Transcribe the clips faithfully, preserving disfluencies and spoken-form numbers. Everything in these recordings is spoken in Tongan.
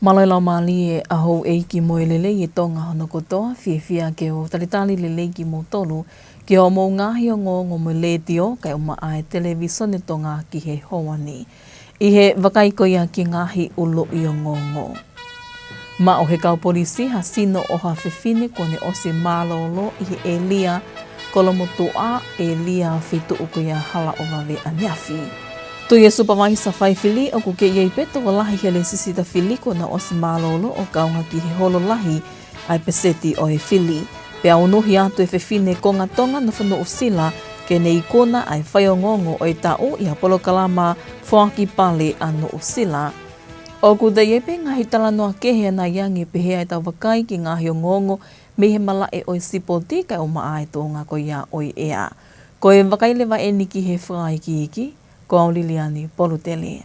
Mālō e laumālie ʻa houʻeiki mo e lelei ʻa Tonga hono kotoa, fiefia ke u talitali lelei kimoutolu ki hoʻomou ngaahi ongoongo mo e letiō, kae ʻumaʻā e televīsone Tonga ki he ʻaho ni. ʻI he vakai ko ia ki he ngaahi ʻuluʻi ongoongo. Maʻu ʻe he kau polisi ha sino ʻo ha fefine kuo ne ʻosi mālōlō ʻi he ʻēlia Kolomotuʻa, ʻēlia feituʻu ko ia Halaʻovave ʻaneafi. Tui ʻe he Supavaisa Faifili ʻoku kei ʻi ai pē tokolahi he lēsisita fili kuo nau ʻosi mālōlō ʻo kaunga ki he holo lahi ʻa e peseti ʻo e fili. Pea unuhi atu e fefine konga Tonga nofo Nuʻusila ke ne ikuna ʻa e faiongoongo ʻo e taʻu ʻi ha polokalama foaki pale ʻa Nuʻusila. ʻOku toe ʻi ai pē ngaahi talanoa kehe ʻanai ange pehē ʻetau vakai ki he ngaahi ongoongo mei he malaʻe ʻo e sipoti kae ʻumaʻā e tuʻunga ko ia ʻo e ʻea. Ko e vakai leva eni ki he fakaikiiki, ko au Liliani Polutele.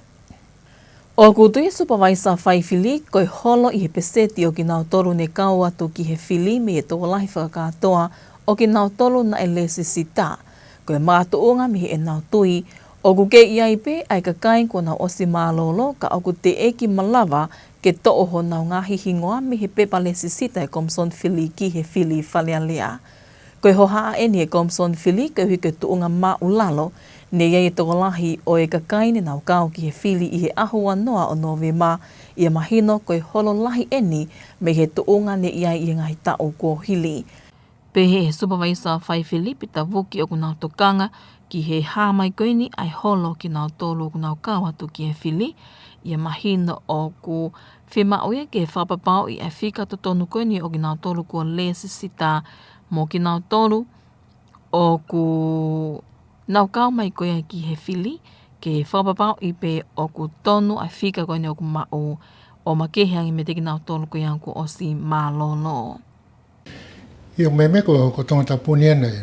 ʻOku tui ʻe he Supavaisa Faifili ko e holo ʻi he peseti ʻo kinautolu ne kau atu ki he fili mei he tokolahi fakakātoa ʻo kinautolu naʻe lēsisita. Ko e makatuʻunga mei heʻenau tui, ʻoku kei ʻi ai pē ʻa e kakai kuo nau ʻosi mālōlō ka ʻoku teʻeki malava ke toʻo honau ngaahi hingoa mei he pepa lēsisita ʻa e Komisoni Fili ki he Fili Fale Alea. Ko e hohaʻa eni ʻa e Komisoni Fili koeʻuhi ko e tuʻunga māʻulalo ne ʻi ai e tokolahi ʻo e kakai ne nau kau ki he fili ʻi he ʻaho ua noa ʻo Nōvema, ʻi he mahino ko e holo lahi eni mei he tuʻunga ne ʻi ai ʻi he ngaahi taʻu kuo hili. Pehē ʻe he Supavaisa Faifili Pita Vuki ʻoku nau tokanga ki he hā mai ko eni ʻa e holo ʻo kinautolu ʻoku nau kau atu ki he fili, ʻi he mahino ʻoku fiemaʻu ia ke fakapapauʻi ʻa e fika totonu ko eni ʻo kinautolu kuo lēsisita mo kinautolu ʻoku nau kau mai ko ia ki he fili, ke fakapapauʻi pē ʻoku tonu ʻa e fika ko eni ʻoku maʻu ʻo makehe ange meiate kinautolu ko ia kuo ʻosi mālōlō. ʻIo, meimei ko, ko Tongatapu ni ʻa ena ʻe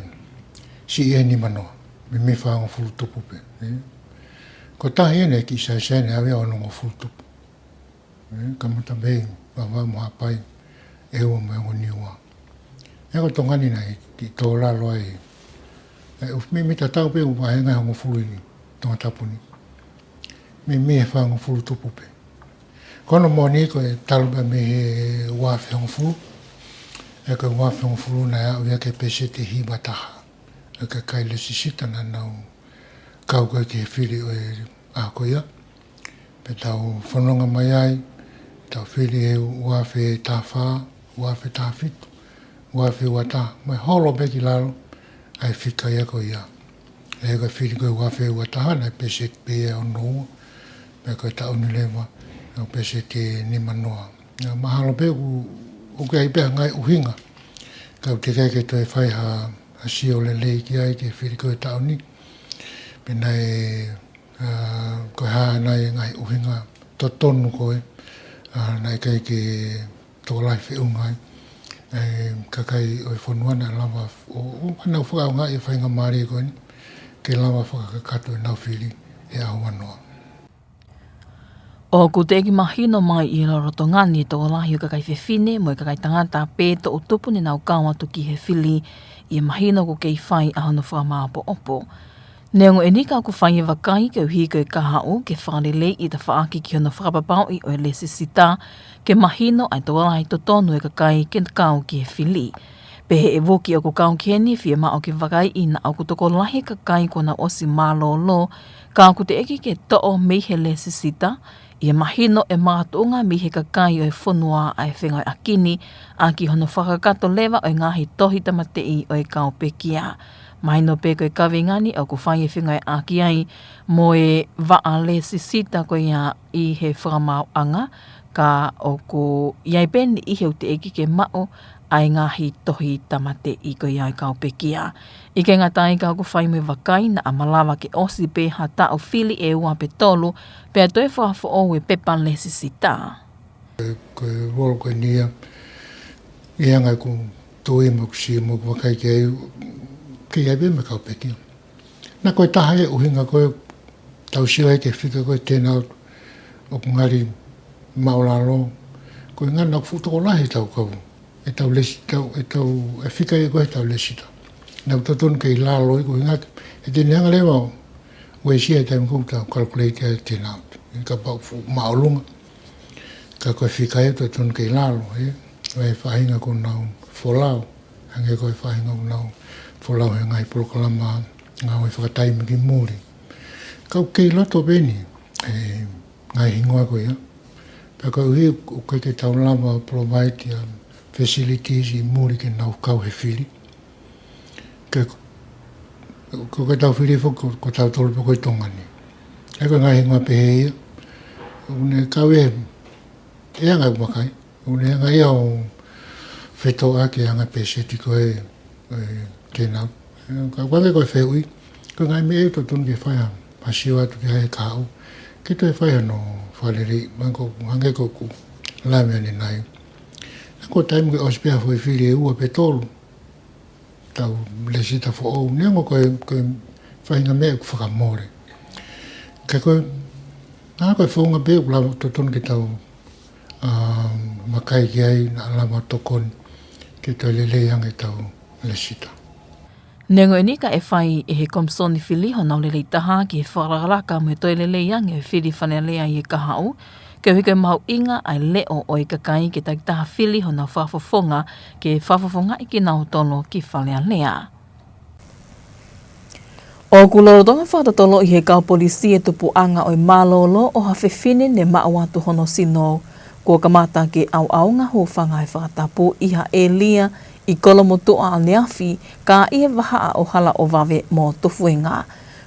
siʻi ʻe nimanoa, meimei fāngofulu tupu pē, ē. Ko e taha ʻi heni ʻe kiʻi saisai ʻe ʻave ʻo onongofulu tupu. Ē, kamata pē ʻi Vavaʻu mo Haʻapai, ʻEua mo e ongo Niua. ʻE ko Tonga ni naʻe kiʻi tō lalo ai. Ē, ʻoku meimei tatau pē ʻoku vahenga ʻe hongofulu ʻi Tongatapu ni. Meimei ʻe fāngofulu tupu pē. Ko hono moʻoni ko e talu pē mei he ua afe hongofulu. ʻE ko e ua afe hongofulu naʻe aʻu ia ki he peseti ʻe hiva taha ʻa e kakai lēsisita naʻa nau kau ko ia ki he fili ʻo e ʻaho ko ia. Pea tau fononga mai ai, tau fili he ua afe taha fā, ua afe taha fitu, ua afe ua taha, mo e holo pē ki lalo ʻa e fika ia ko ia. ʻE ko e fili ko e ua afe ua taha naʻe peseti pē ia ʻe ono ua, pea ko e taʻu ni leva, ʻe peseti ʻe nimanoa. Naʻe mahalo pē ʻoku, ʻoku ʻi ai pē ha ngaahi ʻuhinga, ka ʻoku teʻeki ke toe fai ha, ha sio lelei ki ai ki he fili ko e taʻu ni. Pea naʻe, ā, ko e hā nai e ngaahi ʻuhinga totonu ko ē, ā, naʻe ʻikai ke tokolahi feʻunga ai ʻa e kakai ʻo e fonua naʻe lava ʻo, ʻo, ʻo nau fakaʻaongaʻi e faingamālie ko eni ke lava fakakakato ʻenau fili he ʻaho ua noa. ʻOku teʻeki mahino mai ʻi he lolotonga ni e tokolahi ʻo e kakai fefine mo e kakai tangata pe toʻutupu ne nau kau atu ki he fili, ʻi he mahino ʻoku kei fai ʻa hono fakamāʻopoʻopo. Neongo eni ka ʻoku fai e vakai koeʻuhi ko e kahaʻu ke fakaleleiʻi e tafaʻaki ki hono fakapapauʻi ʻo e lēsisita, ke mahino ʻa e tokolahi totonu e kakai ke kau ki he fili. Pehē ʻe Vuki ʻoku kau ki heni fiemaʻu ke vakaiʻi naʻa ʻoku tokolahi e kakai kuo nau ʻosi mālōlō, ka ʻoku teʻeki ke toʻo mei he lēsisita, ʻi he mahino ʻe makatuʻunga mei he kakai ʻo e fonua ʻa e fengāueʻaki ni, ʻaki hono fakakakato leva ʻo e ngaahi tohi tāmateʻi ʻo e kau pekia. Mahino pē ko e kaveinga ni ʻoku fai e fengāueʻaki ai mo e vaʻa lēsisita ko ia ʻi he fakamaauʻanga, ka ʻoku ʻi ai pē niʻihi ʻoku teʻeki ke maʻu ʻa e ngaahi tohi tāmateʻi ko ia ʻo e kau pekia. ʻIkai ngata ai ka ʻoku fai mo e vakai naʻa malava ke ʻosi pē ha taʻu fili ʻe ua pe tolu, pea toe fakafoʻou e pepa lēsisita. Ko e rolo ko eni ia, ʻi he anga ʻeku tui mo ʻeku sio mo ʻeku vakai ki ai, kei ʻi ai pē mo e kau pekia. Naʻa ko e taha e ʻuhinga ko ē tau sio ai ki he fika ko e turnout ʻoku ngali māʻulalo. Ko e ʻuhinga naʻa ʻoku fuʻu tokolahi ʻetau kau, ʻetau lēsi-, ʻetau, ʻetau, e fika ia ko ē ʻetau lēsisita. Naʻa ʻoku totonu ke ʻi lalo ia ko e ʻuhinga, ʻe te ne hanga leva ʻo uesia e taimi ko ē ʻoku tau calculate ai e turnout. Kapau ʻoku fuʻu māʻolunga. Ka ko e fika ia ʻoku totonu ke ʻi lalo, ē? Ko e faʻahinga ʻoku nau folau, hangē ko e faʻahinga ʻoku nau folau he ngaahi polokalama ngāue fakataimi ki muli. Ka ʻoku kei loto pē eni, ē, ngaahi hingoa ko ia. Pea koeʻuhi ʻoku ʻikai ke tau lava provide ʻa e facilities ʻi muli ke nau kau he fili. Ke, ko, ko ʻetau fili foki ko, ko tautolu pē ko ē ʻi Tonga ni. ʻE ko e ngaahi hingoa pehē ia. ʻOku ne kau ē, ʻe anga ʻeku vakai. ʻOku ne anga ia ʻo fetōʻaki ʻa e anga peseti ko ē, ē, ke nau. Ka ʻoku ʻikai ko e fehuʻi. Ko e ngaahi meʻa ʻoku totonu ke fai ʻa, ʻa sio atu ki ai e kahaʻu. Ke toe fai hano fakalelei, hangē ko, hangē ko ʻeku lave ʻanenai. Ka ko e taimi ko ē ʻosi pē ʻa e foʻi fili ʻe ua pe tolu. Tau lēsisita foʻou, neongo ko e, ko e faʻahinga meʻa ʻoku fakamole. Ka ko e, ʻa ko e founga pē ʻoku lava totonu ke tau, ā, vakai ki ai naʻa lava tokoni ke toe lelei ange ʻetau lēsisita. Neongo eni ka ʻe fai ʻe he Komisoni Fili honau lelei taha ki he fakalakalaka mo e toe lelei ange e fili Fale Alea ʻi he kahaʻu, koeʻuhi ko e mahuʻinga ʻa e leʻo ʻo e kakai ke takitaha fili honau fakafofonga ke fakafofongaʻi kinautolu ki Fale Alea. ʻOku lolotonga fakatotoloʻi ʻe he kau polisi e tupuʻanga ʻo e mālōlō ʻo ha fefine ne maʻu atu hono sino, kuo kamata ke ʻauʻaunga hūfanga he fakatapu ʻi ha ʻēlia ʻi Kolomotuʻa ʻaneafi, ka ʻi he vahaʻa ʻo Halaʻovave mo Tofuenga.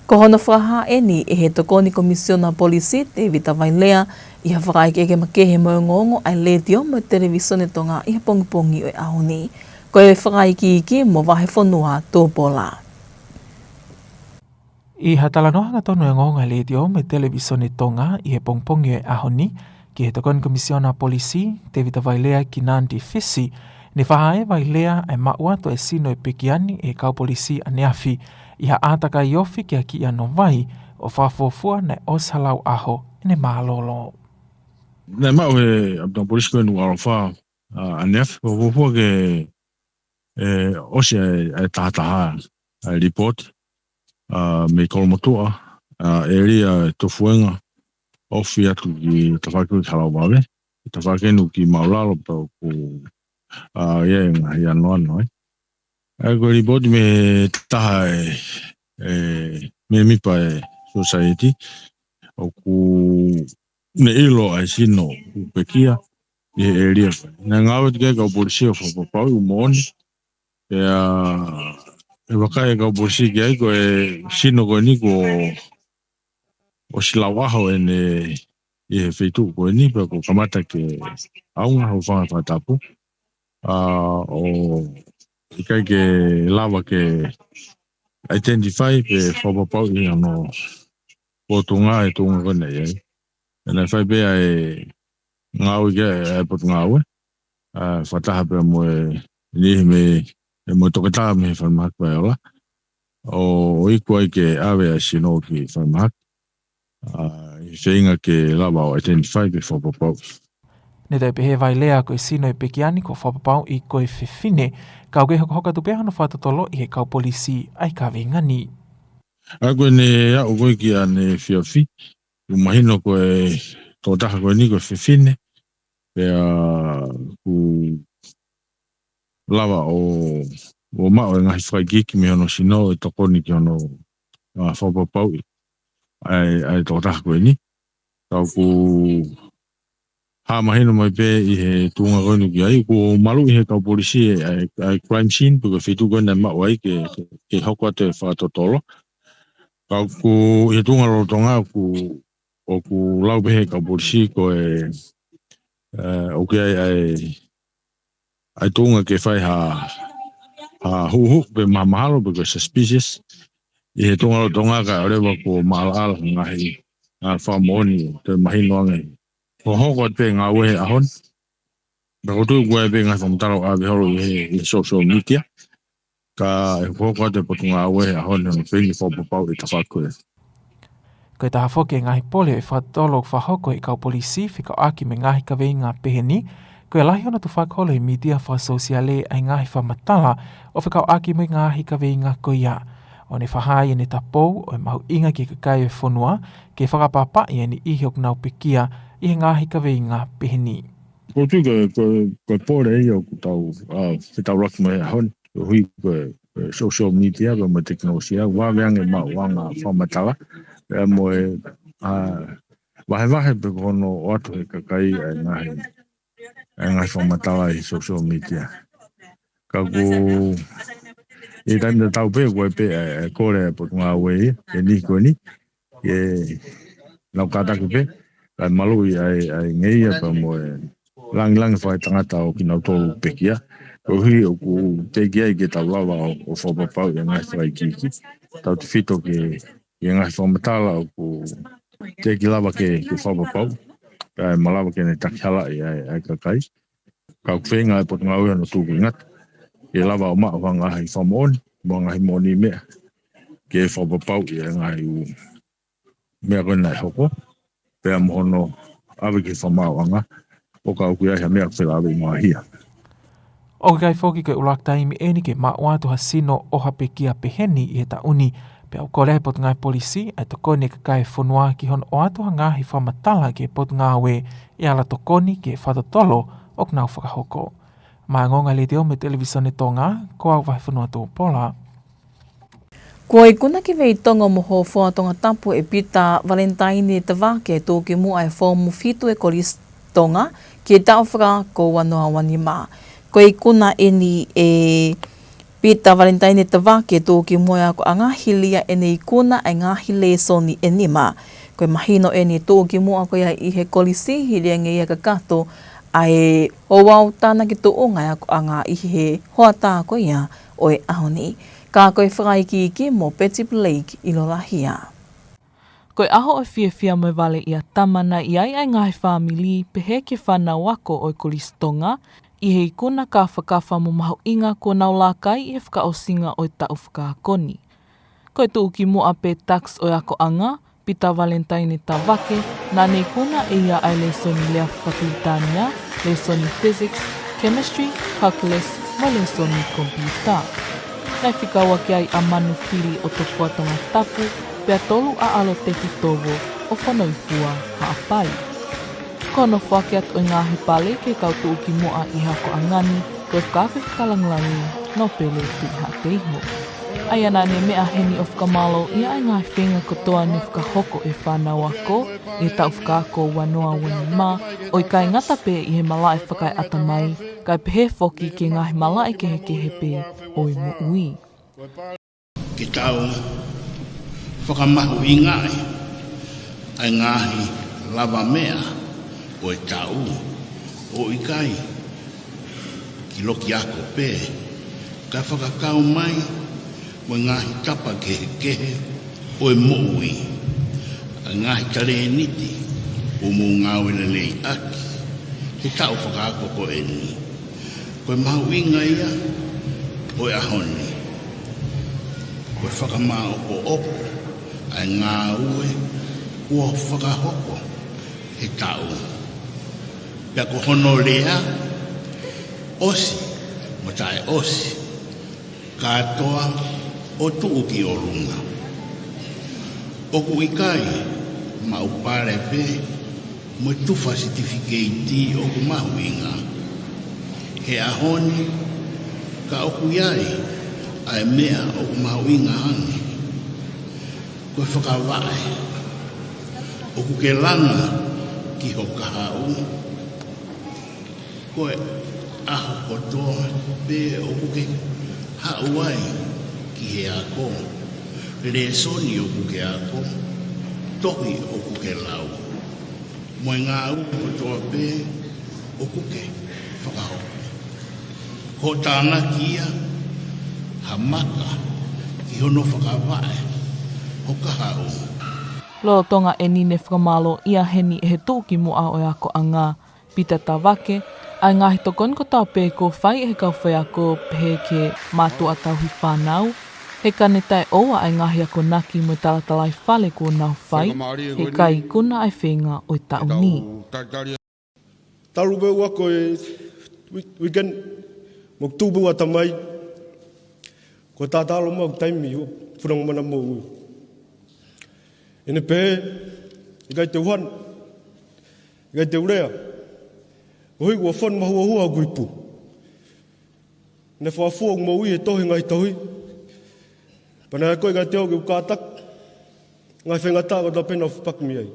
Ko hono fakahā eni ʻe he Tokoni Komisiona Polisi, Tēvita Vailea, ʻi ha fakaʻekeʻeke makehe mo e ongoongo ʻa e Letiō mo e Televisone Tonga ʻi he pongipongi ʻo e ʻaho ni. Ko e fakaikiiki mo Vahefonua Tupola. ʻI ha talanoa hangatonu ʻa e ongoongo ʻa e Letiō mo e Televisone Tonga ʻi he pongipongi ʻo e ʻaho ni ki he Tokoni Komisiona Polisi, Tēvita Vailea, ki Nandi, Fisi, ne fakahā ʻe Vailea ʻa e maʻu atu ʻa e sino ʻo e pekia ni ʻe he kau polisi ʻaneafi ʻi ha ʻātakai ofi ki he kiʻi anovai ʻo fakafuofua naʻe ʻosi ha lau ʻaho ʻene mālōlō. Naʻe maʻu ʻe he ʻapitanga polisi ko ē Nukuʻalofa, ā, ʻaneafi, fakafuofua ke, ē, ʻosi ʻa e, ʻa e tahataha, ʻa e lipooti, ā, mei Kolomotuʻa, ā, ʻēlia Tofuenga, ofi atu ki tafaʻaki ki Halaʻovave, ki tafaʻaki eni ki māʻulalo pea ʻoku, ā, ʻi ai e ngaahi anoano, ē. ʻA ia ko e lipooti mei he taha e, e mēmipa e sōsaieti, ʻoku ne ʻilo ʻa e sino ʻoku pekia ʻi he ʻēlia ko ē. Naʻe ngāue atu ki ai e kau polisi ʻo fakapapauʻi ʻoku moʻoni. Pea ʻe vakai e kau polisi ki ai ko e sino ko eni kuo ʻosi lau ʻaho ʻene ʻi he feituʻu ko eni pea kuo kamata ke ʻaunga hūfanga he fakatapu. Ā, ʻo ʻikai ke lava ke identify pe fakapapauʻi ʻi hono potungāue e tuʻunga ko eni ʻi ai. Pea naʻe fai pē ʻa e ngāue ki ai ʻa e potungāue, ā, fakataha pea mo e niʻihi mei, ē, mo e toketā mei he falemahaki Paeola, ʻo, ʻo iku ai ke ʻave ʻa e sino ki falemahaki, ā, ʻi he feinga ke lava ʻo identify pe fakapapauʻi. Ne toe pehē ʻe Vailea ko e sino ʻo e pekia ni kuo fakapapauʻi ko e fefine, ka ʻoku kei hokohoko atu pē hono fakatotoloʻi ʻe he kau polisi ʻa e kaveinga ni. ʻA ia ko ʻene aʻu ko ē ki heʻene efiafi, kuo mahino ko e tokotaha ko eni ko e fefine, pea kuo lava ʻo, ʻo maʻu e ngaahi fakaikiiki mei hono sino ʻe tokoni ki hono, ā, fakapapauʻi ʻa e, ʻa e tokotaha ko eni. Ka ʻoku hā mahino mai pē ʻi he tuʻunga ko eni ʻoku ʻi ai, kuo maluʻi ʻe he kau polisi ʻa e, ʻa e crime scene, pe ko e feituʻu ko ē naʻe maʻu ai ke, ke hoko atu e fakatotolo. Ka ʻoku ʻi he tuʻunga lolotonga ʻoku, ʻoku lau pē ʻe he kau polisi ko e, ē, ʻoku ʻi ai ʻa e, ʻa e tuʻunga ke fai ha, ha huhu pe mahamahalo pe ko e suspicious. ʻI he tuʻunga lolotonga kae ʻoua leva kuo maʻalaʻala ngaahi, ngaahi fakamoʻoni, toe mahino ange. Hokohoko atu pē ngāue he ʻaho ni. Pea ʻoku ou tui ʻoku ʻi ai pē ngaahi fakamatala ʻoku ʻave holo ʻi he, ʻi he social media. Ka ʻe hokohoko atu e potungāue he ʻaho ni hono feinga fakapapauʻi e tafaʻaki ko ē. Ko e taha foki e ngaahi pole ʻo e fakatotolo ʻoku fakahoko ʻe he kau polisi fekauʻaki mo e ngaahi kaveinga pehē ni, ko e lahi hono tufaki holo ʻi he mītia fakasōsiale ʻa e ngaahi fakamatala ʻo fekauʻaki mo e ngaahi kaveinga ko ia. ʻO ne fakahā ʻene tapou ʻo e mahuʻinga ki he kakai ʻo e fonua ke fakapapauʻi ʻa e niʻihi ʻoku nau pekia ʻi he ngaahi kaveinga pehē ni. Ko tu ko, ko, ko e pole ia ʻoku tau, ʻa, fetaulaki mo e ʻaho ni, koeʻuhi ko e, ko e social media, ko e mo e tekinolosia, ʻoku vave ange maʻuʻanga fakamatala, ʻa, mo e, ʻa, vahevahe pe ko hono ʻoatu he kakai ʻa e ngaahi, ʻa e ngaahi fakamatala ʻi he social media. Ka ʻoku, ʻi he taimi tatau pē, ko e pē, ʻa, ʻa e kole ʻa e Potungāue ia, ʻi he niʻihi ko eni, ʻe nau kātaki pē, kae maluʻi ʻa e, ʻa e ngeia pea mo e langilangi fakaetangata ʻo kinautolu pekia. Koeʻuhi ʻoku teʻeki ai ke tau lava ʻo, ʻo fakapapauʻi ʻa e ngaahi fakaikiiki. Tautefito ki he, ki he ngaahi fakamatala ʻoku teʻeki lava ke, ke fakapapauʻi. Kae malava ke ne takihalaʻi ʻa e, ʻa e kakai. Ka ʻoku feinga ʻa e Potungāue hono tuku ki ngata ke lava ʻo maʻu ha ngaahi fakamoʻoni, mo e ngaahi moʻoniʻi meʻa ke fakapapauʻi ʻa e ngaahi ʻū meʻa ko ē naʻe hoko, pea mo hono ʻave ki he fakamaauʻanga, ʻo ka ʻoku ʻi ai ha meʻa ʻoku felāveʻi mo ha hia. ʻOku ʻikai foki ko e ʻuluaki taimi eni ke maʻu atu ha sino ʻo ha pekia pehē ni ʻi he taʻu ni, pea ʻoku kole ʻe he Potungāue Polisi ʻa e tokoni ʻa e kakai e fonua ki hono ʻoatu ha ngaahi fakamatala ki he Potungāue ʻi he ala tokoni ki he fakatotolo ʻoku nau fakahoko. Maʻá e Ongoongo Letiō mo e Televīsone Tonga, ko au Vahefonua Tupola. Kuo ikuna ki Veitongo mo Hofoa Tongatapu ʻe Pita Valentine Tavake tuʻukimuʻa e foomu fitu ʻa e Kolisi Tonga ki he taʻu fakaako ua noa ua nima. Ko e ikuna eni ʻe Pita Valentine Tavake tuʻukimuʻa e akoʻanga hili ia ʻene ikuna ʻa e ngaahi lēsoni ʻe nima. Ko e mahino eni tuʻukimuʻa ko ia ʻi he kolisi hili ange ia kakato ʻa e ouau tānaki tuʻunga ʻa e akoʻanga ʻi he hoʻatā ko ia ʻo e ʻaho ni. Ka ko e fakaikiiki mo Betty Blake ʻi Lolahia. Ko e ʻaho ʻo e fiefia mo e vale ʻia Tama naʻe ʻi ai ʻa e ngaahi fāmili pehē ki he fānau ako ʻo e Kolisi Tonga, ʻi he ikuna kāfakafa mo mahuʻinga kuo nau laka ai ʻi he fakaʻosinga ʻo e taʻu fakaako ni. Ko e tuʻukimuʻa pe tax ʻo e akoʻanga, Pita Valentine Tavake, naʻá ne ikuna ʻe ia ʻa e lēsoni lea fakapilitānia, lēsoni physics, chemistry, calculus, mo e lēsoni komipiuta. Naʻe fika ua ki ai ʻa Manu Fili ʻo Tofoa Tongatapu, pea tolu ʻa ʻAloteki Tovo ʻo Fonoifua Haʻapai. Ko hono foaki atu ʻo e ngaahi pale ki he kau tuʻukimuʻa ʻi he akoʻanga ni, ko e fakaafe fakalāngilangi Nōpele Tuʻihaʻateiho. ʻA ia naʻá ne meʻa heni ʻo fakamālōʻia ʻa e ngaahi feinga kotoa ne fakahoko ʻe he fānau ako ʻi he taʻu fakaako ua noa ua nima, ʻo ʻikai ngata pē ʻi he malaʻe fakaeʻatamai, kae pehē foki ki he ngaahi malaʻe kehekehe pē ʻo e moʻui. Ke tau fakamahuʻingaʻi ʻa e ngaahi lava meʻa ʻo e taʻu, ʻo ʻikai ki loki ako pē, kae fakakau mai mo e ngaahi tapa kehekehe ʻo e moʻui, ʻa e ngaahi talēniti ʻoku mou ngāue lelei ʻaki he taʻu fakaako ko eni. Ko e mahuʻinga ia ʻo e ʻaho ni, ko e fakamāʻopoʻopo ʻa e ngāue kuo fakahoko he taʻu. Pea ko hono lea, ʻosi mo taʻeʻosi, kātoa ʻo tuʻu ki ʻolunga. ʻOku ʻikai maʻu pale pē mo e tufa sitifikeiti ʻoku mahuʻinga he ʻaho ni, ka ʻoku ʻi ai ʻa e meʻa ʻoku mahuʻinga ange. Ko e fakavaʻe ʻoku ke langa ki ho kahaʻu. Ko e ʻaho kotoa pē ʻoku ke haʻu ai ki he ako, lēsoni ʻoku ke ako, tohi ʻoku ke lau, mo e ngāue kotoa pē ʻoku ke fakahoko, ko e tānaki ia ha maka ki hono fakavaʻe ho kahaʻu. Lolotonga eni ne fakamālōʻia heni ʻe he tuʻukimuʻa ʻo e akoʻanga, Pita Tavake, ʻa e ngaahi tokoni kotoa pē kuo fai ʻe he kau faiako pehē ki he mātuʻa tauhi fānau, he ka ne taʻeʻoua ʻa e ngaahi akonaki mo e talatalaifale kuo nau fai, he ʻikai ikuna ʻa e feinga ʻo e taʻu ni. Talu pē ua ko e week-, weekend, mo tupu ua tamai, ko e tatalo mau taimi ʻo funanga mana moʻui. ʻEne pē, ʻikai te u hanu. Ke te u lea, koeʻuhi kuo fonu mahuohua hoku ipu. Naʻe fuofua ʻeku moʻui he tohi ngaahi tohi. Pea naʻe akoʻi kiate au ke u kātaki ngaahi faingataʻa kotoa pē naʻa ku fepaki mei ai.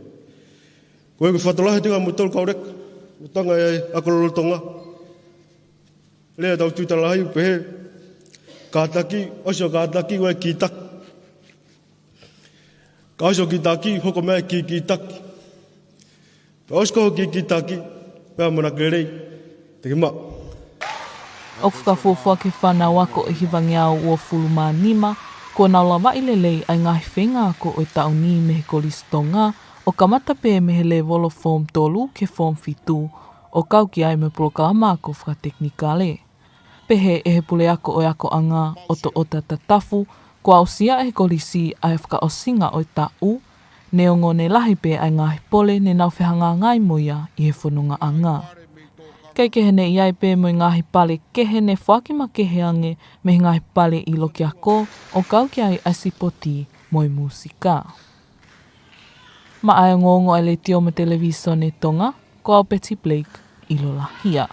Ko e ke fakatokanga atu kia moutolu kau leka, mo e toenga ʻo e ako lolotonga. Lea ʻetau tuitala lahi ʻoku pehē: Kātaki, ʻosi hoʻo kātaki, ʻoua ʻe kītaki. Ka ʻosi hoʻo kītaki, hoko mai e kīkītaki. Pea ʻosi ko hoʻo kīkītaki, pea ʻamanaki lelei te ke maʻu. ʻOku fakafuofua ki he fānau ako ʻe hivangeau uofulu mā nima, kuo nau lavaʻi lelei ʻa e ngaahi feinga ako ʻo e taʻu ni mei he Kolisi Tonga, ʻo kamata pē mei he lēvolo Form tolu ki he Form fitu, ʻo kau ki ai mo e polokalama ako fakatekinikale. Pehē ʻe he puleako ʻo e akoʻanga, ʻOtoʻota Tatafu, kuo aʻusia ʻe he kolisi ʻa e fakaʻosinga ʻo e taʻu, neongo ne lahi pē ʻa e ngaahi pole ne nau fehangahangai mo ia ʻi he fonongaʻanga. Kae kehe ne ʻi ai pē mo e ngaahi pale kehe ne foaki makehe ange mei he ngaahi pale ʻi loki ako, ʻo kau ki ai ʻa e sipoti mo e mūsika. Maʻa e ongoongo ʻa e Letiō mo e Televīsone Tonga, ko au Betty Blake ʻi Lolahia.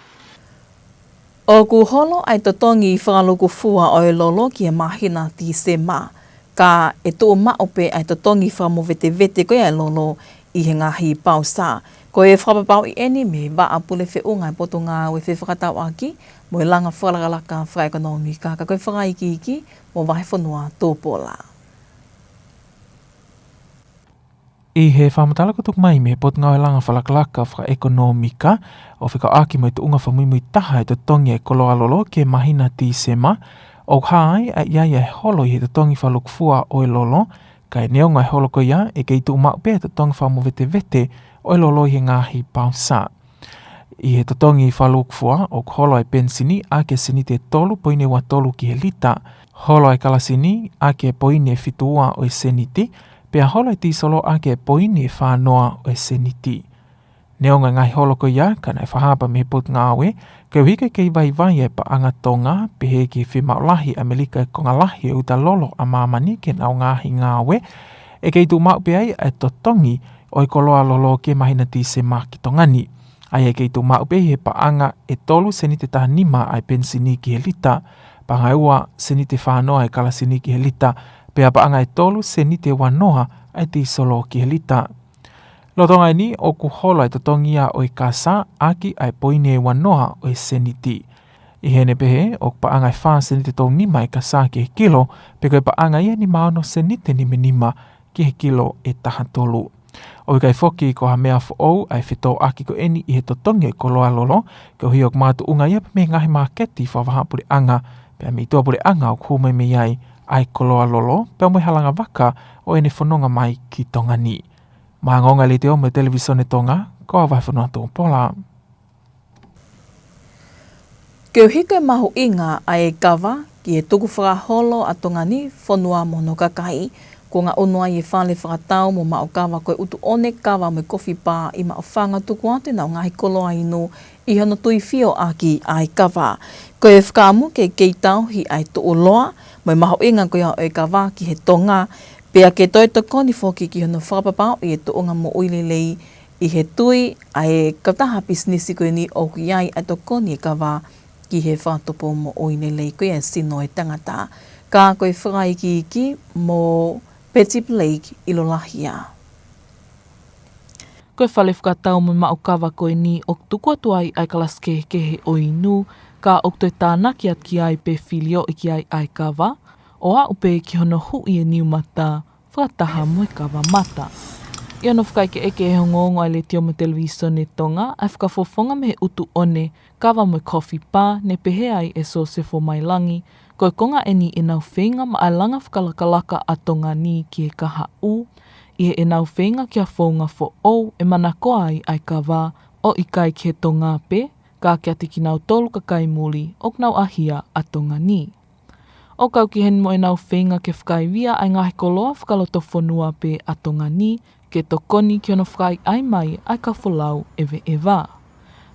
ʻOku holo ʻa e totongi fakalukufua ʻo e lolo ki he māhina Tīsema, ka ʻe tuʻu maʻu pē ʻa e totongi fakamovetevete ko ia ʻo e lolo ʻi he ngaahi pausa. Ko e fakapapauʻi ʻeni mei he Vaʻa Pule Feʻunga ʻo e Potungāue Fefakatauʻaki mo e Langa Fakalakalaka Fakaʻekonōmika, ka ko e fakaikiiki mo Vahefonua Tupola. ʻI he fakamatala kuo tuku mai mei he Potungāue Langa Fakalakalaka Fakaʻekonōmika, ʻo fekauʻaki mo e tuʻunga fakamuimui taha ʻo e totongi ʻo e koloa lolo ki he māhina Tīsema, ʻoku hā ai ʻa e ʻi ai ʻa e holo ʻi he totongi fakalukufua ʻo e lolo, kae neongo ʻa e holo ko ia, ʻe kei tuʻu maʻu pē ʻa e totongi fakamovetevete ʻo e lolo ʻi he ngaahi pausa. ʻI he totongi fakalukufua, ʻoku holo ʻa e penisini ʻaki e seniti ʻe tolu poini ua tolu ki he lita, holo ʻa e kalasini ʻaki e poini ʻe fitu ua ʻo e seniti, pea holo ʻa e tīsolo ʻaki e poini ʻe fā noa ʻo e seniti. Neongo ʻa e ngaahi holo ko ia, ka naʻe fakahā pē mei he Potungāue, koeʻuhi ko e kei vaivai ʻa e paʻanga Tonga, pehē ki he fiemaʻu lahi ʻa ʻAmelika ʻi he konga lahi ʻo e uta lolo ʻa māmani ki heʻenau ngaahi ngāue, ʻe kei tuʻu maʻu pē ai ʻa e totongi ʻo e koloa lolo ki he māhina Tīsema ki Tonga ni. ʻA ia ʻe kei tuʻu maʻu pē ʻi he paʻanga ʻe tolu seniti ʻe taha nima ʻa e penisini ki he lita, paʻanga ʻe ua seniti ʻe fā noa ʻa e kalasini ki he lita, pea paʻanga ʻe tolu seniti ʻe ua noa ʻa e tīsolo ki he lita. Lolotonga ʻeni ʻoku holo ʻa e totongi ia ʻo e kasa ʻaki ʻa e poini ʻe ua noa ʻo e seniti. ʻI heʻene pehē, ʻoku paʻanga ʻe fā seniti ʻe tolu nima ʻa e kasa ki he kilo, pe ko e paʻanga ia ʻe nima ono seniti ʻe nima nima ki he kilo ʻe taha tolu. ʻOku ʻikai foki ko ha meʻa foʻou ʻa e fetōʻaki ko ʻeni ʻi he totongi ʻo e koloa lolo, koeʻuhi ʻoku makatuʻunga ia pē mei he ngaahi māketi fakavahaʻapuleʻanga, pea mei tuʻapuleʻanga ʻoku hū mai mei ai ʻa e koloa lolo, pea mo e halanga vaka ʻo ʻene fononga mai ki Tonga ni. Maʻa e ongoongo ʻa e Letiō mo e Televīsone Tonga, ko au Vahefonua Tupola. Koeʻuhi ko e mahuʻinga ʻa e kava ki he tukufakaholo ʻa Tonga ni, fonua mo hono kakai, kuo ngaʻunu ai e fale fakatau mo maʻu kava ko e ʻUtuʻone Kava mo e Kofi Pā ʻi Maʻufanga, tuku atu ʻenau ngaahi koloa inu ʻi hono tuifio ʻaki ʻa e kava. Ko e fakaʻamu ke kei tauhi ʻa e tuʻuloa mo e mahuʻinga ko ia ʻo e kava ki he Tonga, pea ke toe tokoni foki ki hono fakapapauʻi e tuʻunga moʻui lelei ʻi he tui ʻa e kautaha pisinisi ko ʻeni ʻoku ʻi ai ʻa e tokoni e kava ki he fakatupu moʻui lelei ko ia e sino ʻo e tangata. Ka ko e fakaikiiki mo Betty Blake ʻi Lolahia. Ko e fale fakatau mo e maʻu kava ko ʻeni ʻoku tuku atu ai ʻa e kalasi kehekehe ʻo e inu, ka ʻoku toe tānaki atu ki ai pe filioʻi ki ai ʻa e kava, ʻo aʻu pē ki hono huʻi e niu mata, fakataha mo e kava mata. ʻI hono fakaʻekeʻeke ʻe he ongoongo ʻa e Letiō mo e Televīsone Tonga ʻa e fakafofonga mei he ʻUtuʻone Kava mo e Kofi Pā, ne pehē ai ʻe Sosefo Mailangi, ko e konga ʻeni ʻenau feinga maʻa e langa fakalakalaka ʻa Tonga ni ki he kahaʻu, ʻi heʻenau feinga ki ha founga foʻou ʻe manakoa ai ʻa e kava, ʻo ʻikai ki he Tonga pē, ka kiate kinautolu kakai muli ʻoku nau ʻahia ʻa Tonga ni. ʻO kau ki heni mo ʻenau feinga ke fakaivia ʻa e ngaahi koloa fakalotofonua pē ʻa Tonga ni, ke tokoni ki hono fakaʻaiʻai mai ʻa e kau folau ʻeveʻeva.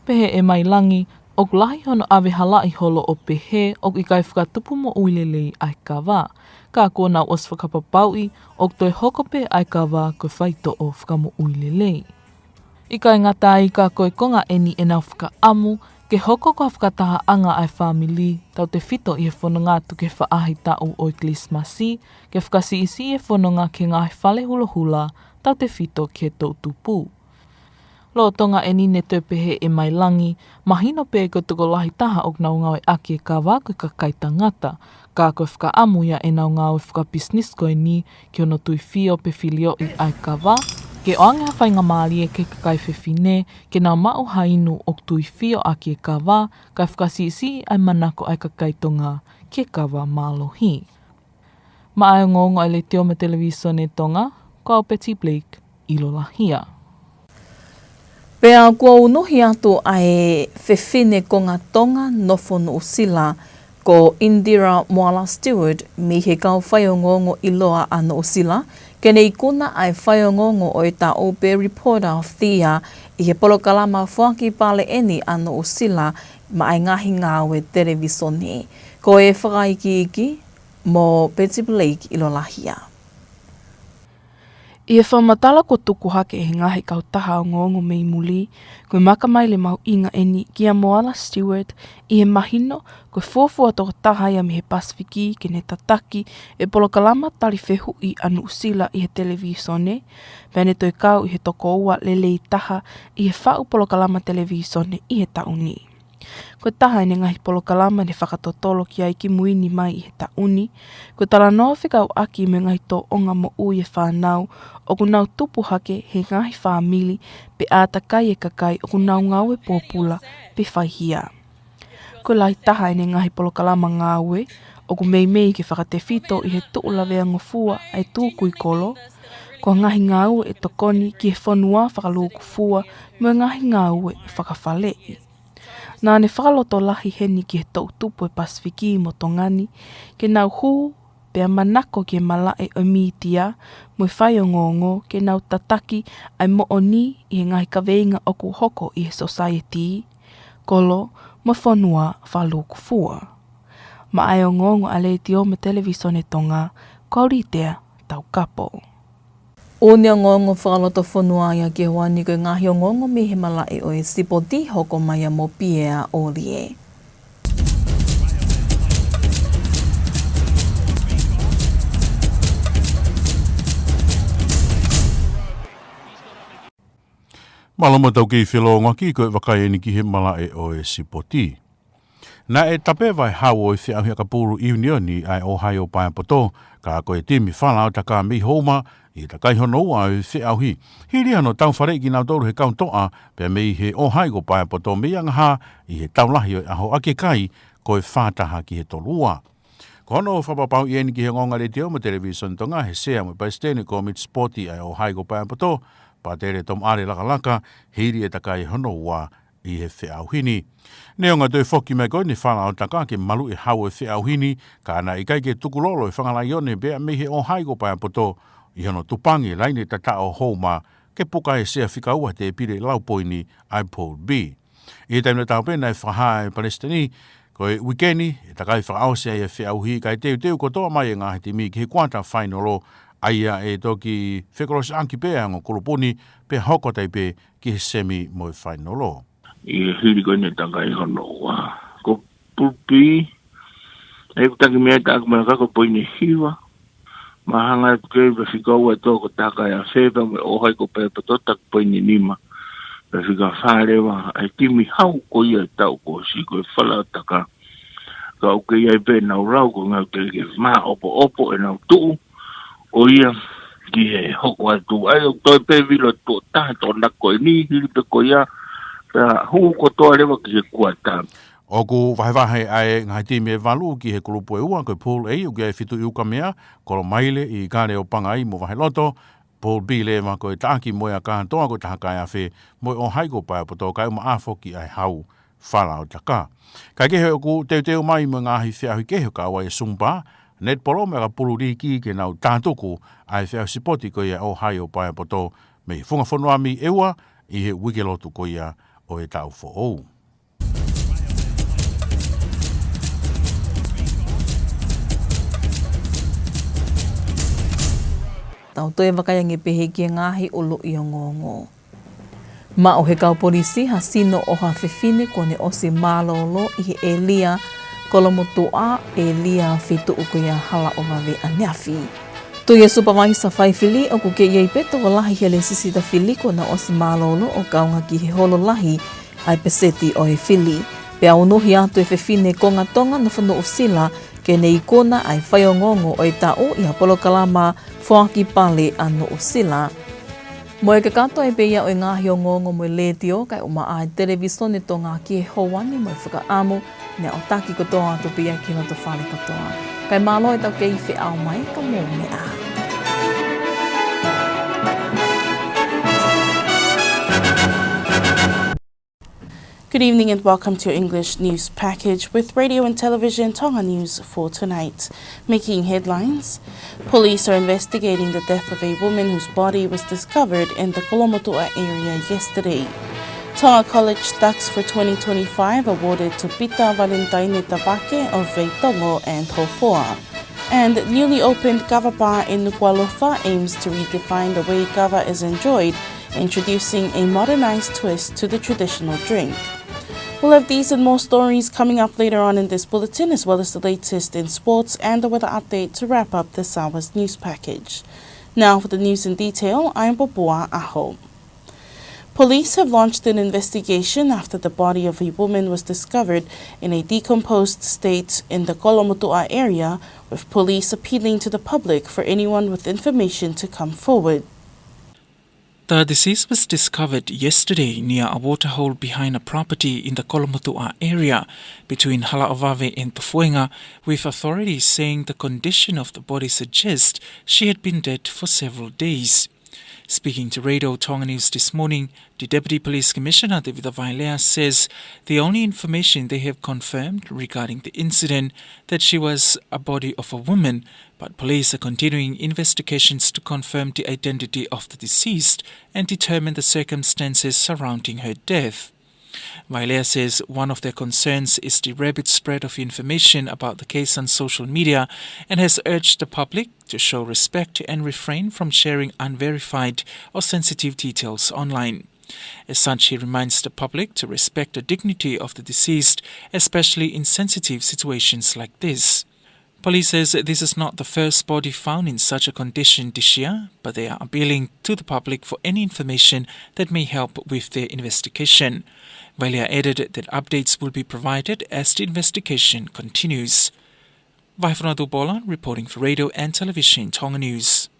Pehē ʻe Mailangi, ʻoku lahi hono ʻave halaʻi holo ʻo pehē ʻoku ʻikai fakatupu moʻui lelei ʻa e kava. Ka kuo nau ʻosi fakapapauʻi ʻoku toe hoko pē ʻa e kava ko e faitoʻo fakamoʻui lelei. ʻIkai ngata ai ka ko e konga ʻeni ʻenau fakaʻamu ke hoko ko ha fakatahaʻanga ʻa e fāmili, tautefito ʻi he fononga atu ki he faʻahitaʻu ʻo e Kilisimasi, ke fakasiʻisiʻi e fononga ki he ngaahi fale hulohula, tautefito ki he toʻutupu. Lolotonga ʻeni ne toe pehē ʻe Mailangi, mahino pē ko e tokolahi taha ʻoku nau ngāueʻaki e kava ko e kakai tangata, ka ko e fakaʻamu ia ʻenau ngāue fakapisinisi ko eni ki hono tuifio pe filioʻi ʻa e kava, ke ʻoange ha faingamālie ki he kakai fefine ke nau maʻu ha inu ʻoku tuifio ʻaki e kava, kae fakasiʻisiʻi ʻa e manako ʻa e kakai Tonga ki he kava mālohi. Maʻa e ongoongo ʻa e Letiō mo e Televīsone Tonga, ko au Betty Blake ʻi Lolahia. Pea kuo unuhi atu ʻa e fefine konga Tonga nofo Nuʻusila ko Indira Moala Stewart mei he kau faiongoongo ʻiloa ʻa Nuʻusila, ke ne ikuna ʻa e faiongoongo ʻo e taʻu pe Reporter of the Year ʻi he polokalama foaki pale ʻeni ʻa Nuʻusila maʻa e ngaahi ngāue televīsone. Ko e fakaikiiki mo Betty Blake ʻi Lolahia. ʻI he fakamatala kuo tuku hake ʻe he ngaahi kautaha ongoongo mei muli, ko e makamai le mahuʻinga ʻeni kia Moala Stewart ʻi he mahino ko e fuofua tokotaha ia mei he Pasifiki ke ne tataki e polokalama tali fehuʻi ʻa Nuʻusila ʻi he televīsone, pea ne toe kau ʻi he tokoua lelei taha ʻi he faʻu polokalama televīsone ʻi he taʻu ni. Ko e taha ʻene ngaahi polokalama ne fakatotolo ki ai kimui ni mai ʻi he taʻu ni, ko e talanoa fekauʻaki mo e ngaahi tōʻonga moʻui e fānau ʻoku nau tupu hake he ngaahi fāmili pe ʻātakai e kakai ʻoku nau ngāue pōpula pe faihia. Ko e lahi taha ʻene ngaahi polokalama ngāue ʻoku meimei ke fakatefito ʻi he tuʻu laveangofua ʻa e tukui kolo, ko e ngaahi ngāue ʻe tokoni ki he fonua fakalūkufua mo e ngaahi ngāue fakafaleʻi. Naʻa ne fakalotolahi heni ki he toʻutupu e Pasifiki mo Tonga ni, ke nau hū pea manako ki he malaʻe ʻo e mītia mo e faiongoongo ke nau tataki ʻa e moʻoni ʻi he ngaahi kaveinga ʻoku hoko ʻi he sosaieti, kolo mo e fonua fakalūkufua. Maʻa e ongoongo ʻa e Letiō mo e Televīsone Tonga, ko au Litea Taukapo. ʻUni ongoongo fakalotofonua ia ki he houa ni. Ko e ngaahi ongoongo mei he malaʻe ʻo e sipoti hoko mai ia mo Piea ʻOlie. Mālō mo tau kei felōngoaki, ko e vakai ʻeni ki he malaʻe ʻo e sipoti. Naʻe tapeva e hau ʻo e feʻauhi ʻakapulu ʻiunioni ʻa e ʻOhaiō Paepoto, ka ko e timi Falaotaka mei Houma ʻi he takai hono ua ʻo e feʻauhi. Hili hano tau faleʻi kinautolu he kau toʻa, pea mei he ʻOhaiō Paepoto mei Angahā ʻi he tau lahi ʻo e ʻaho ʻaki e kai ko e fā taha ki he tolu ua. Ko hono fakapapauʻi ʻeni ki he ongoongo ʻa e Letiō mo e Televīsone Tonga he sea mo e palesiteni komiti sipoti ʻa e ʻOhaiō Paepoto, Patele Tomoʻale Lakalaka, hili e takai hono ua ʻi he feʻauhi ni. Neongo e toe foki mai ko eni Falaotaka ke maluʻi e hau ʻo e feʻauhi ni, ka naʻe ʻikai ke tukulolo e Fanga Laione pea mei he ʻOhaiō Paepoto ʻi hono tupangi e laine tataʻo ʻo Houma ke puka e sea fika ua tēpile lau poini ʻa e Pool B. ʻI he taimi tatau pē naʻe fakahā ʻe he palesiteni ko e uike ni ʻe takai fakaʻosi ai e feʻauhi kae teuteu kotoa mai e ngaahi timi ki he kuata fainolo, ʻa ia ʻe toki fekolosiʻaki pē ʻa e ongo kulupu ni pea hoko atu ai pē ki he semi mo e fainolo. ʻI he hili ko eni e takai hono ua, ko Pool B, ʻe ʻikai ke taki mea, taki mea ka ko e poini hiva. Mahalo atu ke ʻi he fika ua ʻe toko takai ʻa e fefa mo e ʻOhaiō Paepoto taki poini nima. Pea fika fā leva ʻa e timi hau ko ia ʻi he taʻu kuo ʻosi ko e Falaotaka. Ka ʻoku ʻi ai pē ʻenau lau ko e ngaahi tele ke māʻopoʻopo ʻenau tuʻu. Ko ia ki he hoko atu. ʻA ia ʻoku toe pē vilo tuʻo taha toʻonaki ko eni hili pē ko ia. Pea hū kotoa leva ki he kuata. ʻOku vahevahe ʻa e ngaahi timi ʻe valu ki he kulupu ʻe ua, ko e Pool A ʻoku ʻi ai e fitu ʻi Ukamea, Kolomaile, ʻIkale ʻo Pangai mo Vaheloto. Pool B leva ko e Taʻaki mo e Akatoa ko e taha kae afe, mo e ʻOhaiō Paepoto kae ʻumaʻā foki ʻa e hau Falaotaka. Kae kehe ʻoku teuteu mai mo e ngaahi feʻauhi kehe ʻo kau ai e Sumpa, Netipolo mo e ʻakapulu liki ke nau tātuku ʻa e feʻauhi sipoti ko ia ʻa e ʻOhaiō Paepoto mei he funga fonua mei ʻEua ʻi he uike lotu ko ia ʻo e taʻu foʻou. Tau toe vakai ange pē ki he ngaahi ʻuluʻi ongoongo. Maʻu ʻe he kau polisi ha sino ʻo ha fefine kuo ne ʻosi mālōlō ʻi he ʻēlia Kolomotuʻa, ʻēlia feituʻu ko ia Halaʻovave ʻaneafi. Tui ʻe he supavaisa fai fili ʻoku kei ʻi ai pē tokolahi he lēsisita fili kuo nau ʻosi mālōlō ʻo kaunga ki he holo lahi ʻa e peseti ʻo e fili. Pea unuhi atu e fefine konga Tonga nofo Nuʻusila ke ne ikuna ʻa e faiongoongo ʻo e taʻu ʻi ha polokalama foaki pale ʻa Nuʻusila. Mo e kakato ē pē ia ʻo e ngaahi ongoongo mei he Letiō kae ʻumaʻā e Televisone Tonga ki he houa ni, mo e fakaʻamu naʻa tau taki kotoa atu pē ia ki loto fale kotoa. Kae mālō ʻetau kei feʻao mai, ka mou meʻa ā. Good evening and welcome to your English news package with Radio and Television Tonga News for tonight. Making headlines: Police are investigating the death of a woman whose body was discovered in the Kolomotuʻa area yesterday. Tonga College Dux for twenty twenty-five awarded to Pita Valentine Tavake of Veitongo and Hofoa. And newly opened kava bar in Nukuʻalofa aims to redefine the way kava is enjoyed, introducing a modernized twist to the traditional drink. We'll have these and more stories coming up later on in this bulletin, as well as the latest in sports and the weather update to wrap up this hour's news package. Now for the news in detail, I'm Popua Aho. Police have launched an investigation after the body of a woman was discovered in a decomposed state in the Kolomotuʻa area, with police appealing to the public for anyone with information to come forward. The deceased was discovered yesterday near a waterhole behind a property in the Kolomotuʻa area between Halaʻovave and Tofuenga, with authorities saying the condition of the body suggests she had been dead for several days. Speaking to Radio Tonga News this morning, the Deputy Police Commissioner, Tevita Vailea, says the only information they have confirmed regarding the incident that she was a body of a woman, but police are continuing investigations to confirm the identity of the deceased and determine the circumstances surrounding her death. Vailea says one of their concerns is the rapid spread of information about the case on social media and has urged the public to show respect and refrain from sharing unverified or sensitive details online. As such, he reminds the public to respect the dignity of the deceased, especially in sensitive situations like this. Police says this is not the first body found in such a condition this year, but they are appealing to the public for any information that may help with their investigation. Vailea added that updates will be provided as the investigation continues. Vaifanaʻo Tupola, reporting for Radio and Television Tonga News.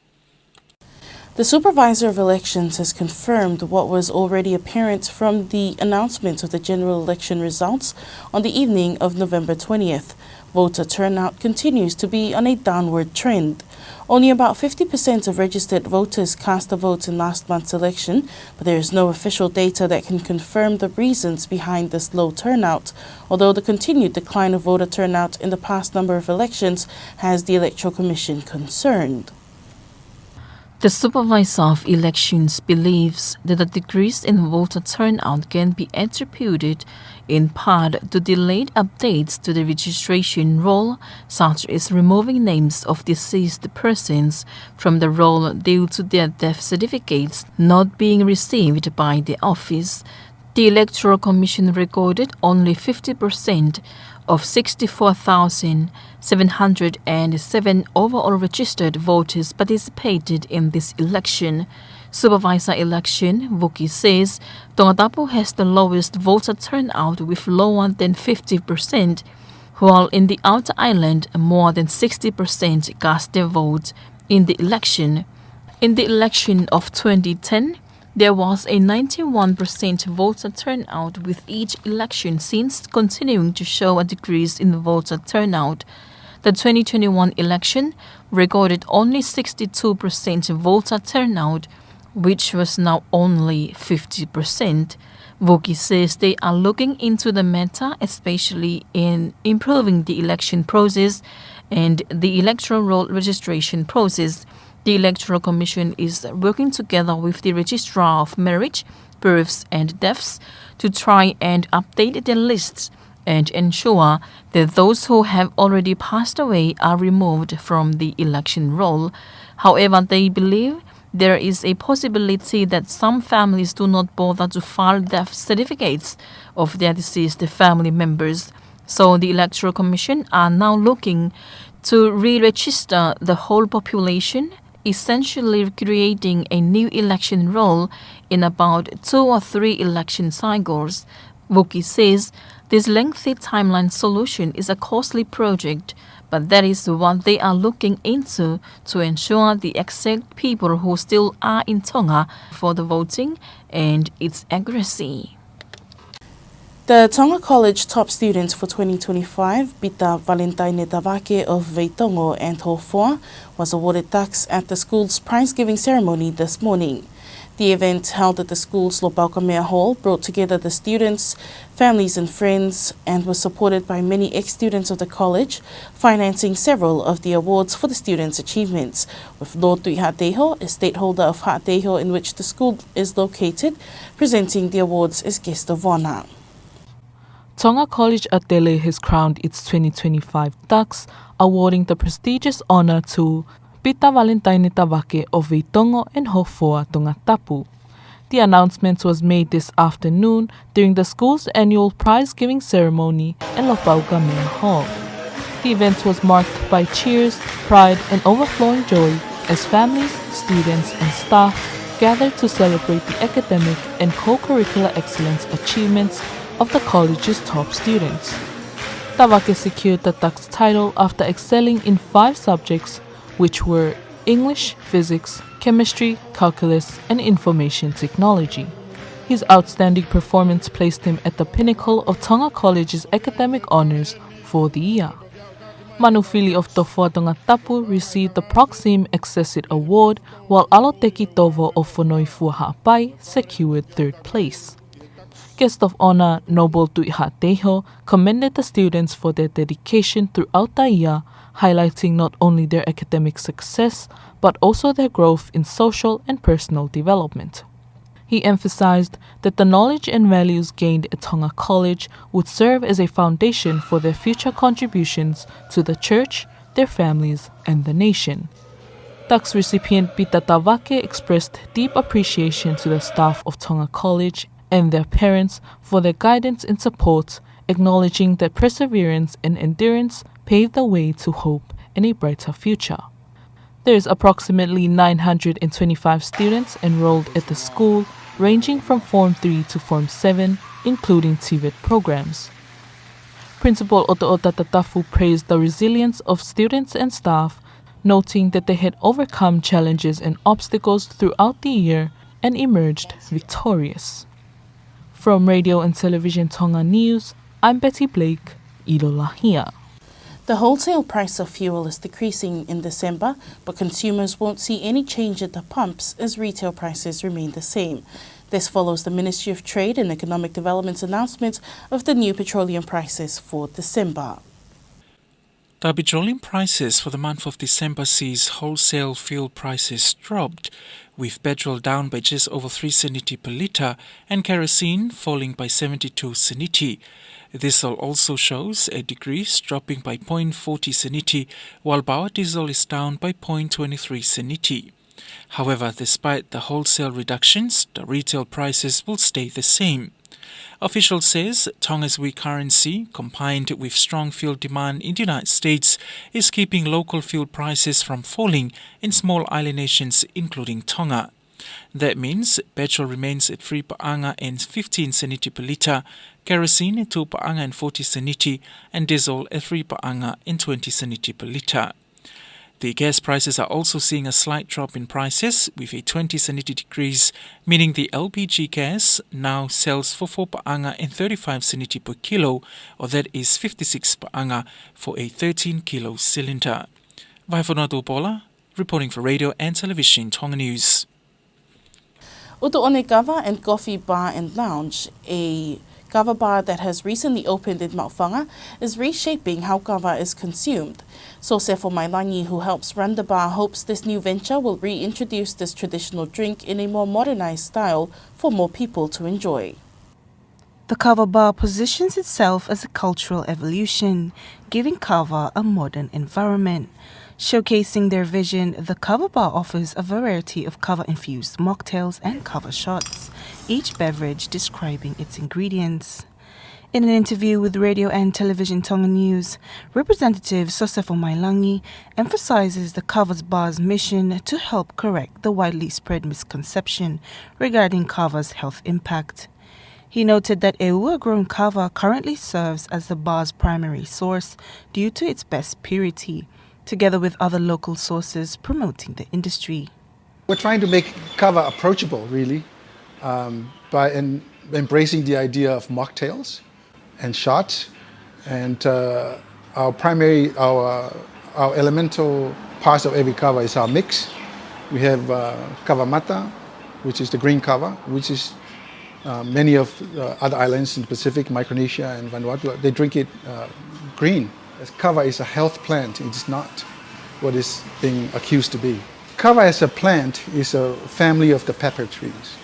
The Supervisor of Elections has confirmed what was already apparent from the announcement of the general election results on the evening of November twentieth. Voter turnout continues to be on a downward trend. Only about fifty percent of registered voters cast a vote in last month's election, but there is no official data that can confirm the reasons behind this low turnout, although the continued decline of voter turnout in the past number of elections has the Electoral Commission concerned. The Supervisor of Elections believes that the decrease in voter turnout can be attributed in part to delayed updates to the registration roll, such as removing names of deceased persons from the roll due to their death certificates not being received by the office. The Electoral Commission recorded only fifty percent of sixty-four thousand seven hundred and seven overall registered voters participated in this election. Supervisor Election Vuki says Tongatapu has the lowest voter turnout with lower than fifty percent, while in the outer island, more than sixty percent cast their vote in the election. In the election of twenty ten, there was a ninety-one percent voter turnout, with each election since continuing to show a decrease in voter turnout. The twenty twenty-one election recorded only sixty-two percent voter turnout, which was now only fifty percent. Vuki says they are looking into the matter, especially in improving the election process and the electoral roll registration process. The Electoral Commission is working together with the Registrar of Marriage, Births and Deaths to try and update the lists and ensure that those who have already passed away are removed from the election roll. However, they believe There is a possibility that some families do not bother to file death certificates of their deceased family members. So the Electoral Commission are now looking to re-register the whole population, essentially creating a new election roll in about two or three election cycles. Vuki says this lengthy timeline solution is a costly project, but that is what they are looking into to ensure the exact people who still are in Tonga for the voting and its accuracy. The Tonga College top student for twenty twenty-five, Pita Valentine Tavake of Veitongo and Hofoa, was awarded taks at the school's prize-giving ceremony this morning. The event, held at the school's Lopaukamea Hall, brought together the students, families and friends, and was supported by many ex-students of the college, financing several of the awards for the students' achievements, with Lord Tui Haʻateiho, a stakeholder of Haʻateiho in which the school is located, presenting the awards as guest of honour. Tonga College Atele has crowned its twenty twenty-five taks, awarding the prestigious honour to Pita Valentine Tavake of Veitongo and Hofoa, Tongatapu. The announcement was made this afternoon during the school's annual prize-giving ceremony at Lopaukamea Hall. The event was marked by cheers, pride, and overflowing joy as families, students, and staff gathered to celebrate the academic and co-curricular excellence achievements of the college's top students. Tavake secured the taks title after excelling in five subjects, which were English, Physics, Chemistry, Calculus, and Information Technology. His outstanding performance placed him at the pinnacle of Tonga College's academic honours for the year. Manufili of Tofoa, Tongatapu received the Proxim Accessit Award, while Aloteki Tovo of Fonoifua Haʻapai secured third place. Guest of Honour Noble Tui Haʻateiho commended the students for their dedication throughout the year, highlighting not only their academic success, but also their growth in social and personal development. He emphasised that the knowledge and values gained at Tonga College would serve as a foundation for their future contributions to the church, their families, and the nation. Taks recipient Pita Tavake expressed deep appreciation to the staff of Tonga College and their parents for their guidance and support, acknowledging that perseverance and endurance paved the way to hope and a brighter future. There is approximately nine hundred and twenty-five students enrolled at the school, ranging from Form three to Form seven, including TVET programs. Principal ʻOtoʻota Tatafu praised the resilience of students and staff, noting that they had overcome challenges and obstacles throughout the year and emerged victorious. From Radio and Television Tonga News, I'm Betty Blake, ʻIlolahia. The wholesale price of fuel is decreasing in December, but consumers won't see any change at the pumps as retail prices remain the same. This follows the Ministry of Trade and Economic Development's announcement of the new petroleum prices for December. The petroleum prices for the month of December sees wholesale fuel prices dropped, with petrol down by just over three seniti per litre and kerosene falling by seventy-two seniti. Diesel also shows a decrease, dropping by point forty seniti, while power diesel is down by point twenty-three seniti. However, despite the wholesale reductions, the retail prices will stay the same. Officials says Tonga's weak currency, combined with strong fuel demand in the United States, is keeping local fuel prices from falling in small island nations, including Tonga. That means petrol remains at three paʻanga and fifteen seniti per litre, kerosene at two paʻanga and forty seniti, and diesel at three paʻanga and twenty seniti per litre. The gas prices are also seeing a slight drop in prices, with a twenty seniti decrease, meaning the L P G gas now sells for four paʻanga and thirty-five seniti per kilo, or that is fifty-six paʻanga for a thirteen kilo cylinder. Vaifonua Tupola, reporting for Radio and Television Tonga News. ʻUtuʻone Kava and Coffee Bar and Lounge, a kava bar that has recently opened in Maʻufanga, is reshaping how kava is consumed. Sosefo Mailangi, who helps run the bar, hopes this new venture will reintroduce this traditional drink in a more modernised style for more people to enjoy. The kava bar positions itself as a cultural evolution, giving kava a modern environment. Showcasing their vision, the Kava Bar offers a variety of kava-infused mocktails and kava shots, each beverage describing its ingredients. In an interview with Radio and Television Tonga News, Representative Sosefo Mailangi emphasizes the Kava Bar's mission to help correct the widely spread misconception regarding kava's health impact. He noted that ʻEua grown kava currently serves as the bar's primary source due to its best purity, together with other local sources promoting the industry. We're trying to make kava approachable, really, um, by en-, embracing the idea of mocktails and shots. And, uh, our primary, our, our elemental parts of every kava is our mix. We have, uh, kava mata, which is the green kava, which is, uh, many of, uh, other islands in the Pacific, Micronesia and Vanuatu, they drink it, uh, green. As kava is a health plant, it's not what it's being accused to be. Kava as a plant is a family of the pepper trees.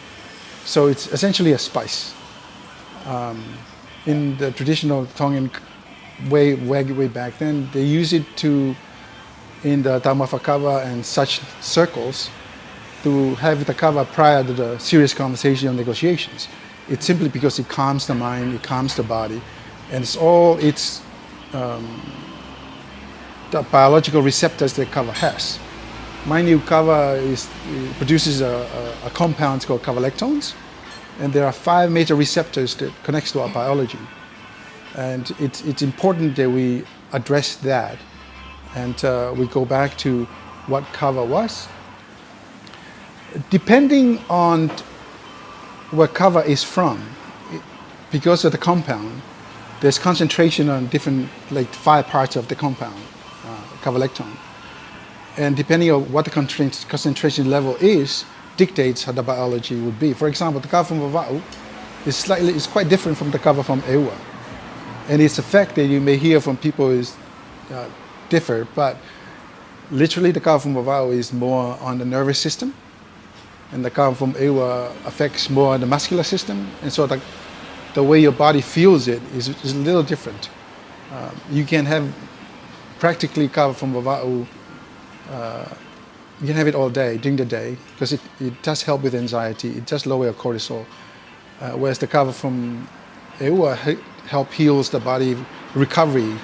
So it's essentially a spice. Um, in the traditional Tongan way, way, way back then, they use it to, in the taumafa kava and such circles, to have the kava prior to the serious conversation or negotiations. It's simply because it calms the mind, it calms the body, and it's all its, um, the biological receptors that kava has. Mind you, kava is, produces a, a, a compound called kavalectones, and there are five major receptors that connects to our biology. And it's, it's important that we address that, and, uh, we go back to what kava was. Depending on where kava is from, i-, because of the compound, there's concentration on different, like, five parts of the compound, uh, kavalectone. And depending on what the concentra-, concentration level is, dictates how the biology would be. For example, the kava from Vavaʻu is slightly, is quite different from the kava from ʻEua. And its effect that you may hear from people is, uh, differ, but literally the kava from Vavaʻu is more on the nervous system, and the kava from ʻEua affects more the muscular system, and so the, the way your body feels it is, is a little different. Uh, you can have practically kava from Vavaʻu, uh, you can have it all day, during the day, 'cause it, it does help with anxiety, it does lower your cortisol. Uh, whereas the kava from ʻEua he-, help heals the body recovery.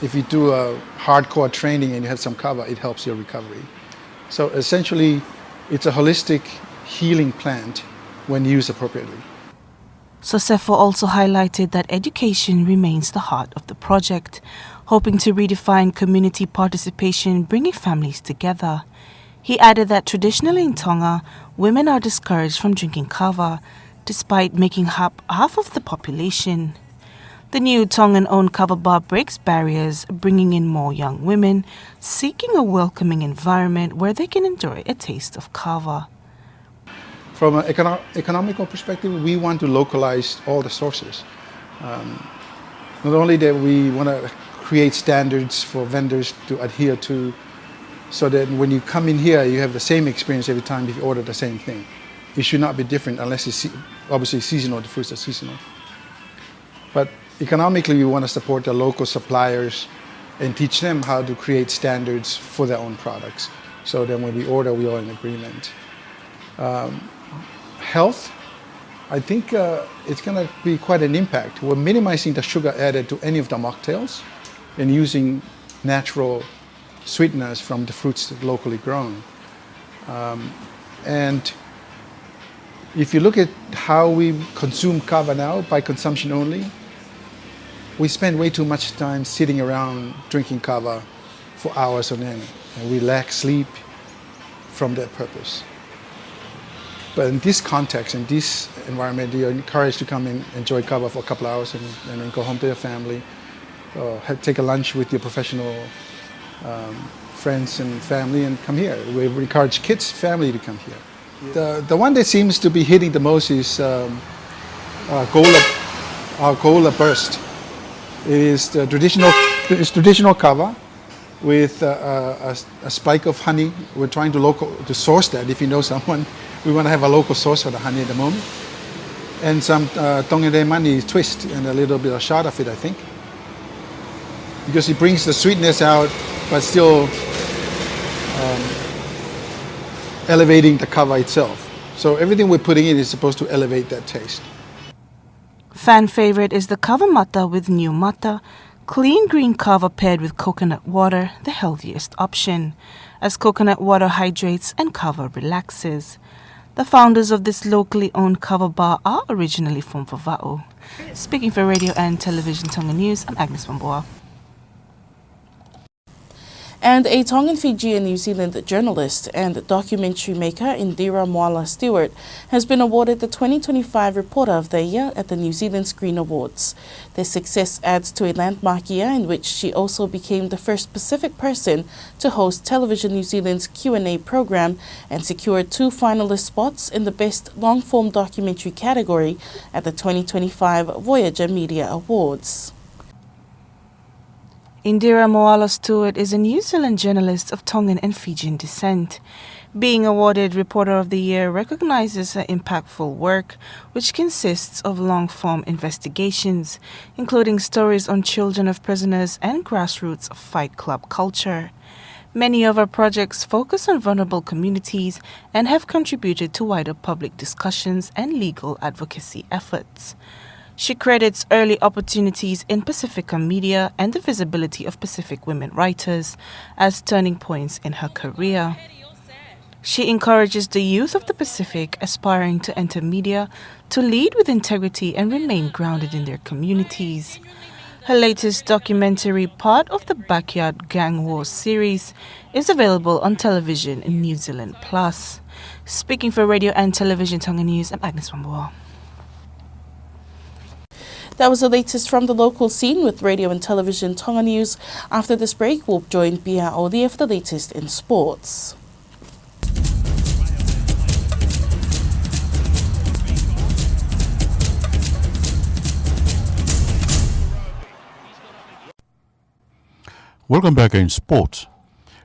If you do a hardcore training and you have some kava, it helps your recovery. So essentially, it's a holistic healing plant when used appropriately. Sosefo also highlighted that education remains the heart of the project, hoping to redefine community participation, bringing families together. He added that traditionally in Tonga, women are discouraged from drinking kava, despite making up half of the population. The new Tongan-owned kava bar breaks barriers, bringing in more young women seeking a welcoming environment where they can enjoy a taste of kava. From an econo-, economical perspective, we want to localize all the sources. Um, not only that we wanna create standards for vendors to adhere to, so that when you come in here, you have the same experience every time if you order the same thing. It should not be different unless it's se-, obviously seasonal, the fruits are seasonal. But economically, we wanna support the local suppliers and teach them how to create standards for their own products. So then when we order, we are in agreement. Um, health, I think, uh, it's gonna be quite an impact. We're minimizing the sugar added to any of the mocktails and using natural sweeteners from the fruits that locally grown. Um, and if you look at how we consume kava now, by consumption only, we spend way too much time sitting around drinking kava for hours on end, and we lack sleep from that purpose. But in this context, in this environment, you're encouraged to come and enjoy kava for a couple hours and, and then go home to your family, or have, take a lunch with your professional, um, friends and family and come here. We encourage kids, family to come here. The, the one that seems to be hitting the most is, um, uh, goula, uh, goula burst. It is the traditional, it's traditional kava with, uh, a, a, a spike of honey. We're trying to local, to source that. If you know someone, we wanna have a local source for the honey at the moment. And some, uh, Tongan lēmani twist and a little bit of shot of it, I think. Because it brings the sweetness out, but still um, elevating the kava itself. So everything we're putting in is supposed to elevate that taste. Fan favorite is the kava mata with niu mata, clean green kava paired with coconut water, the healthiest option, as coconut water hydrates and kava relaxes. The founders of this locally owned kava bar are originally from Vavaʻu. Speaking for Radio and Television Tonga News, I'm Agnes Wambua. And a Tongan Fijian New Zealand journalist and documentary maker Indira Moala Stewart has been awarded the twenty twenty-five Reporter of the Year at the New Zealand Screen Awards. Their success adds to a landmark year in which she also became the first Pacific person to host Television New Zealand's Q and A program and secured two finalist spots in the Best Long-Form Documentary category at the twenty twenty-five Voyager Media Awards. Indira Moala Stewart is a New Zealand journalist of Tongan and Fijian descent. Being awarded Reporter of the Year recognizes her impactful work, which consists of long-form investigations, including stories on children of prisoners and grassroots Fight Club culture. Many of her projects focus on vulnerable communities and have contributed to wider public discussions and legal advocacy efforts. She credits early opportunities in Pasifika media and the visibility of Pacific women writers as turning points in her career. She encourages the youth of the Pacific aspiring to enter media to lead with integrity and remain grounded in their communities. Her latest documentary, part of the Backyard Gang War series, is available on television in New Zealand Plus. Speaking for Radio and Television Tonga News, I'm Agnes Wambua. That was the latest from the local scene with Radio and Television Tonga News. After this break, we'll join Pia Olia for the latest in sports. Welcome back in sport.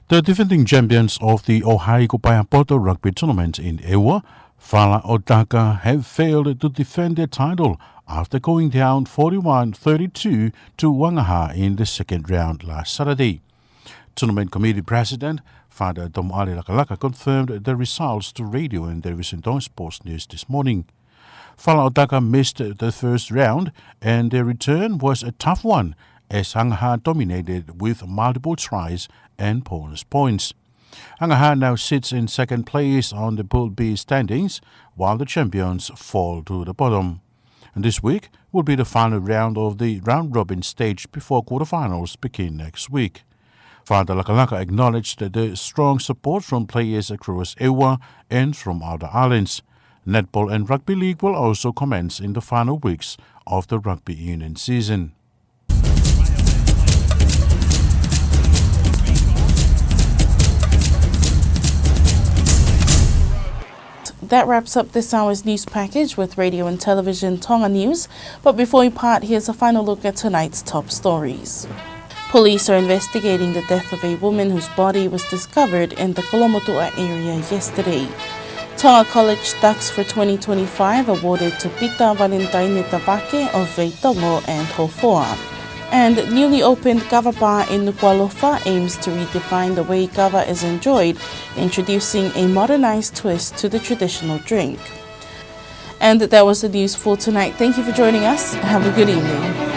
The defending champions of the Ohai Kupaea Poto Rugby Tournament in Eua, Fala Otaka, have failed to defend their title after going down forty-one thirty-two to Wangaha in the second round last Saturday. Tournament Committee President Father Tomoʻale Lakalaka confirmed the results to Radio and Television Tonga Sports News this morning. Fala Otaka missed the first round, and their return was a tough one as Angaha dominated with multiple tries and bonus points. Angaha now sits in second place on the Pool B standings, while the champions fall to the bottom. And this week will be the final round of the round-robin stage before quarterfinals begin next week. Father Lakalaka acknowledged the strong support from players across Eua and from other islands. Netball and rugby league will also commence in the final weeks of the rugby union season. That wraps up this hour's news package with Radio and Television Tonga News. But before we part, here's a final look at tonight's top stories. Police are investigating the death of a woman whose body was discovered in the Kolomotuʻa area yesterday. Tonga College Dux for twenty twenty-five awarded to Pita Valentine Tavake of Veitongo and Hofoa. And newly opened Kava Bar in Nukuʻalofa aims to redefine the way kava is enjoyed, introducing a modernized twist to the traditional drink. And that was the news for tonight. Thank you for joining us. Have a good evening.